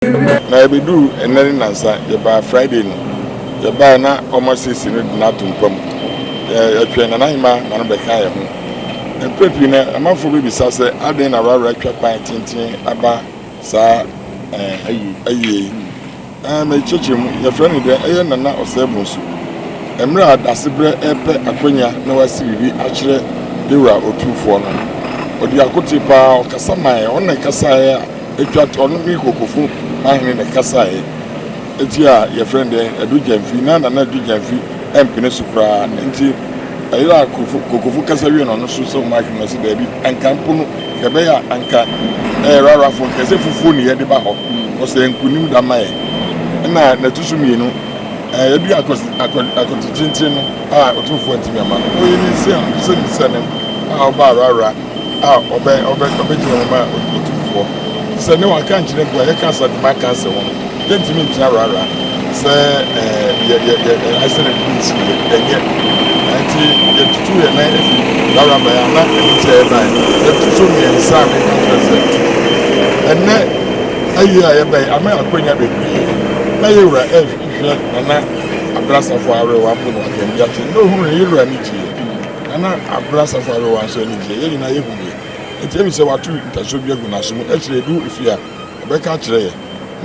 Na yɛbɛduu ɛnnɛ ne nnansa, yɛbaa Friday no, yɛbaeɛ na wɔasiesie no de no ato mpa mu. Yɛtwɛn Nana Hemaa ma no bɛkaa yɛn ho. Mprɛ pii no, amanfoɔ bɛbisa sɛ adɛn na Rawra atwa kwan tenten aba saa ayie yi. Mekyerɛkyerɛ mu, yɛfrɛ no dɛn? Ɛyɛ Nana Ɔsɛe Bonsu. Mmerɛ a Dasebrɛ repɛ akwanya na wasi biribi akyerɛ Yɛwura Otumfoɔ no, ɔdii akote paa, ɔkasa maeɛ, ɔno na ɛkasaeɛ a ɛtwa to, ɔno ne Kokofo Mahene na ɛkasaeɛ tiaa yɛfrɛ no dɛn, Adu Gyamfi, na Nana Adu Gyamfi mpene so koraa, nti ɛyerɛ a Kokofo kasa wie no ɔno nso sɛ ɔma ahwene no ɔse daabi, anka mpo no nka ɛbɛyɛ a anka ɛyɛ Rarafo nka ɛsɛ fufuo ne yɛde ba hɔ, ɔsɛ nkunim da ma yɛ. Ɛna n'ɛto so mmienu. Ebi akɔte tenten no a Otumfoɔ antumi amma no. Oyi ne nse a sɛ ne nsa nam a ɔba awrawra a ɔbɛ ɔbɛ ɔbɛgyina mu ma Otumfoɔ. Sɛ ne wanka ankyerɛ mpo a yɛka Asantuma aka asɛm no, yɛntumi ntena awrawra sɛ yɛ yɛ yɛ ayɛ sɛ ne bi nsi yɛ ɛnyɛ. Nti yɛtutu yɛn nan afi awrawra baeɛ a na ɛno nti a yɛbaeɛ. Yɛto so mmiɛnsa a meka kyerɛ sɛ ɛnnɛ ayi a yɛbae ama yɛn akwanya bebree. Na yɛn wura rehwehwɛ Nana Abra Asafo Awerewa mpo na waka bi akyerɛ no. Na ohunu no, yɛn wura ani gyeeɛ. Nana Abra Asafo Awerewa nso ani gyeeɛ. Yɛn nyinaa yɛhunuiɛ. Enti ɛmi sɛ wato ntasuo bi agu n'aso mu. Akyire yɛdu efie a, ɔbɛka akyerɛ yɛn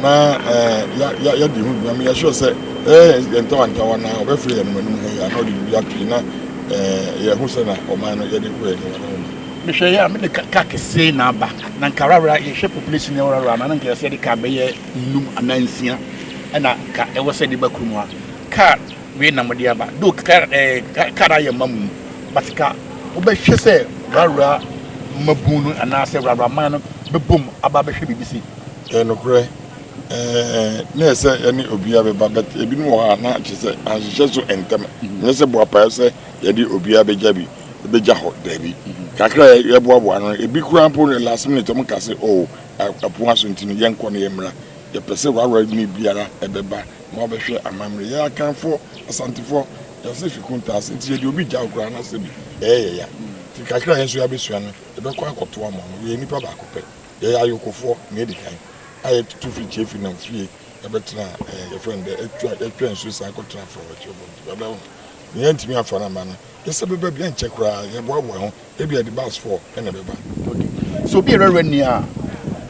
na yɛadi ho dwuma. Meyɛ sure sɛ ɛyɛ yɛn ntawantawa no ara, ɔbɛfrɛ yɛn anim ha yi a na ɔde biribi ato yɛn na yɛahu sɛnea ɔman no yɛde kɔ yɛn anim. Mehwɛ yɛ a mede car kɛseɛ na aba na nka rawra yɛhwɛ population no rawra na nka yɛsɛ yɛde car bɛyɛ num anaa nsia ɛna nka ɛwɔ sɛ de ba kurom ha car wei na mode aba do car ɛɛ car ayɛ ma mu but ka wobɛhwɛ sɛ rawra mmabun no anaasɛ rawra man no bɛbom aba bɛhwɛ biribi sei. Ɛyɛ nokorɛ ɛɛ na ɛsɛ yɛne obiara bɛba but ebinom wɔ hɔ a na kyerɛ sɛ anhyehyɛ so ntɛm nyɛ sɛ boapaeɛ sɛ yɛde obiara bɛgya bi bɛgya hɔ daabi kakra a yɛboaboa ano no ebi koraa mpo no last minute wɔn ka sɛ oh ɛpo aso nti no yɛnkɔ no yɛmmra yɛpɛ sɛ wawura ni biara ɛbɛba na wabɛhwɛ amammerɛ yɛ akanfoɔ asantefoɔ yɛsɛ fi kuntaase nti yɛde obi gya koraa na sɛ bi ɛyɛ yɛ ya nti kakra a yɛn nso yɛabɛsua no yɛbɛkɔ akɔto ama wɔn yɛyɛ nipa baako pɛ yɛyɛ ayokofoɔ na edi kan a yɛtutu firi kyefi nam fie yɛbɛtena ɛɛ yɛfrɛ no dɛ atwa yɛtwa nsuo san kɔtena fam akyire fam nti bɛbɛ ho yɛntumi afa no ama no Yɛsɛ bɛba bi, ɛnkyɛ koraa yɛboaboa ho, ebia yɛde bus foɔ na ɛbɛba. Okay. Sɛ obi yɛ rarani a,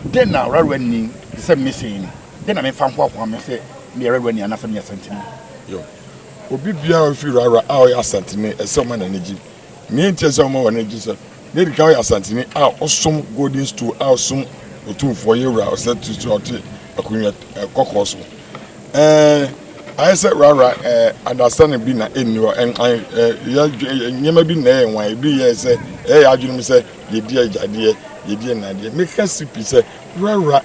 dɛn na rarani te sɛ me sei no, dɛn na memfa nhoahoa me sɛ meyɛ rarani anaasɛ meyɛ Asanteni? Yo. Obi biara a ofi Rara a ɔyɛ Asanteni, ɛsɛ sɛ ɔma n'ani gye. Nea enti a ɛsɛ sɛ ɔma w'ani gye sɛ, nea edi kan ɔyɛ Asanteni a ɔsom Golden Stool a ɔsom Otumfoɔ, yɛn wura Ɔsɛe Tutu a ɔte akonnwa kɔkɔɔ so. Ɛɛ, ayɛ sɛ rara ɛɛ understanding bi na ɛnni hɔ. Ɛn ɛɛ yɛ nneɛma bi na ɛyɛ nwan. Ebi yɛ sɛ ɛyɛ yɛ adwene mu sɛ yɛdi agyadeɛ, yɛdi ɛnadeɛ. Meka si pi sɛ rara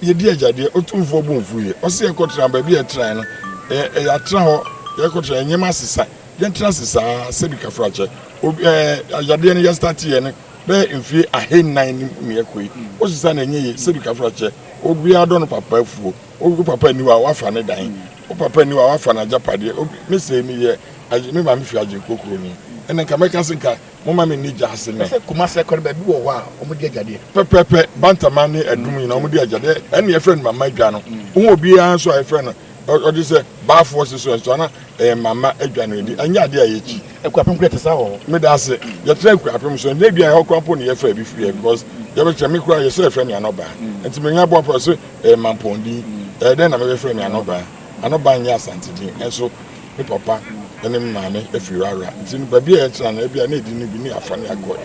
yɛdi agyadeɛ, otumfoɔ bo mfu yɛ. Ɔsɛ yɛkɔtena baabi a yɛtenae no, ɛɛ yɛatena hɔ, yɛkɔtena nneɛma asesa. Yɛntena ase saa sɛbi kafrakyɛ. Obi ɛɛ agyadeɛ no yɛstarteɛ no bɛyɛ mfie ahennan ni na yɛkɔ yi. Wosesa na ɛnyɛ yie sɛbi kafrakyɛ. Obiara dɔ no papa afuo. Wo papa nni hɔ a, woafa ne dan. Wo papa nni hɔ a, woafa n'agyapadeɛ. Obi, me sei meyɛ, agye, me maame firi Agyenkwa kuro no mu. Ɛnna nka mɛka sɛ nka momma me nni gya ase nnɛ. Sɛ Kumasi akɔ no, baabi wɔ hɔ a wɔdi agyadeɛ. Pɛpɛpɛ, Bantama ne Adum nyinaa wɔdi agyadeɛ. Ɛnna yɛfrɛ no Mama Adwa no. Wohu obiara nso a yɛfrɛ no, ɔde sɛ Baafoɔ se so nso a, na ɛyɛ Mama Adwa na ɛdi. Ɛnyɛ adeɛ a yɛkyi. Akuapem koraa ɛte saa wɔ hɔ. Meda ase. Yɛtena Akuapem so. Ɛnna ebia ɛhɔ koraa mpo na yɛfaa bi firiiɛ because yɛbɛkyerɛ me koraa yɛsɛ yɛfrɛ me Anɔbaa. Nti menya boafoɔ a ɔse Ɛyɛ Mampɔn din. Ɛyɛ dɛn na mebɛfrɛ me Anɔbaa? Anɔbaa nyɛ Asante din. Nso me papa ne me maame firi Rara. Nti no baabi a yɛtena no ebia na edin no bi ne afa ne akɔ.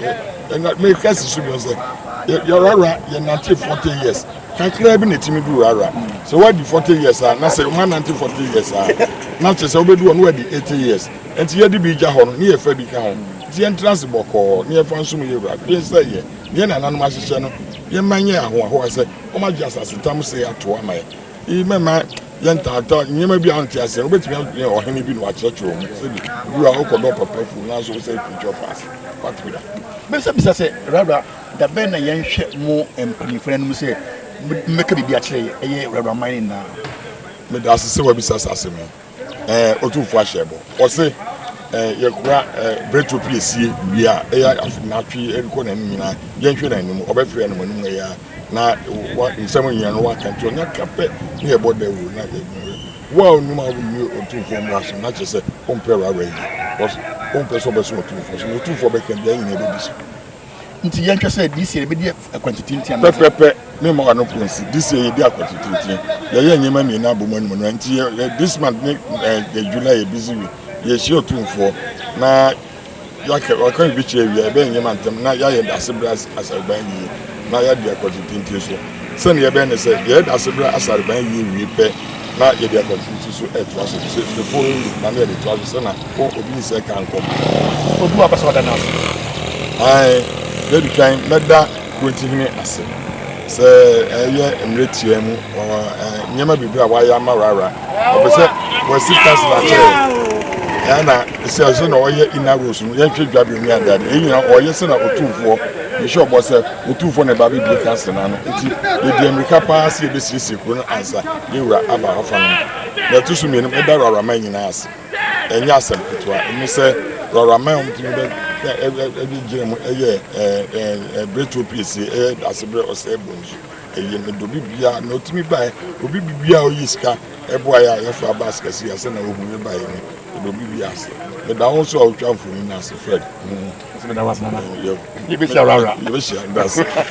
Ɛna meka si so bio sɛ yɛ Rara yɛnante 40 years. Kakraa bi na etumi du Rara. Sɛ woadi 40 years a na sɛ woanante 40 years a na kyerɛ sɛ wobɛdu hɔ na woadi 80 years. Nti yɛde bi gya hɔ no ne yɛfa bi ka ho. Nti yɛntena ase bɔkɔɔ na yɛmfa nsom yɛn Wura. Hwee sɛ yɛ nea yɛn nananom ahyehyɛ no yɛmma nyɛ ahoahoa sɛ Wɔagye asasetam sei ato ama yɛn. Eyi mɛma yɛntaataa nneɛma bi a wonte aseɛ no. Wobɛtumi adwene ɔhene bi na wakyerɛkyerɛ wɔn mu sɛdeɛ obi wɔ a wokɔdɔ papa afuo nanso wosɛe preacher pass. Wate me da? Mɛbisabisa sɛ, Rara, da bɛn na yɛnhwɛ mo mpanyimfo no anim sɛ mobɛka biribi akyerɛ yɛn, ɛyɛ Rara man no nyinaa? Meda ase sɛ woabisa saa asɛm yi. Ɛɛ, Otumfoɔ ahyɛ bɔ. Ɔse, ɛɛ, yɛkora, ɛɛ, Bretwo piesie wie a, ɛyɛ afe naatwe rekɔ n'anim nyinaa, yɛnhwɛ n'anim. Ɔbɛfrɛ yɛn anim ɛyɛ a. Na wa nsɛm nyinaa no waka nti ɔnya ka pɛ ne yɛbɔ dawuro na yɛ wo a onim a wonni Otumfoɔ mmara so na kyerɛ sɛ wompɛ Rara yie because wompɛ sɛ ɔbɛsom Otumfoɔ so na Otumfoɔ bɛka biara nyinaa bɛdi so. Nti yɛnhwɛ sɛ this year yɛbɛdi akwantitenten anaasɛ. Pɛpɛpɛ me mma w'ano kɔ nsi this year yɛdi akwantitenten yɛyɛ nneɛma mmienu abɔ mu anim no nti yɛ this month ne eh, July yɛ busy week yɛhyia Otumfoɔ na Yɛaka ɔka biribi kyerɛ wie a, yɛbɛyɛ nneɛma ntɛm na yɛayɛ dasebrɛ asareban yie na yɛadi akwantuntenten so. Sɛnea yɛbɛyɛ ne sɛ, yɛyɛ dasebrɛ asareban yie wie pɛ na yɛde akwantuntenten so ɛtoa so. Sɛ the following week na na yɛde toa so sɛ na wɔ obi nsɛ ka nkɔm. Obi wɔ apɛ sɛ ɔda no ase. Ae, deɛ edi kan mɛda Kurontihene ase sɛ ɛyɛ mmerɛ tiaa mu nneɛma bebree a wayɛ ama Rara. Ɔpɛ sɛ wasi council akyerɛ ɛna sɛ ɛsɛ na ɔyɛ inner roads no yɛnhwɛ dwabere mu adeade ɛyi nyinaa ɔyɛ sɛ na otumfoɔ mehyɛ ɔbɔ sɛ otumfoɔ na ɛba bɛbie council no ano nti yɛdi mmirika paa sɛ yɛbɛsiesie kuro no ansa yɛwura aba hɔ fa no na ɛto so mmienu mɛda Raraman nyinaa ase. Ɛnyɛ asɛm ketewa. Ɛne sɛ rɔraman a wɔtumi bɛ ɛde gyina mu ɛyɛ ɛɛ ɛbrɛ tuo piesie ɛyɛ asebrɛ ɔsɛe bɔ nsu ɛyɛ mede obi bia na otumi bae obi bibia oyi sika ɛboa yɛ a yɛfa bus kɛse yɛ sɛ na ohu yɛ bae no mede obi bia ase meda wo nso a wotwa mfoni no ase Fred. Meda wo ase nana. Yɛbɛhyia rara. Yɛbɛhyia ndase.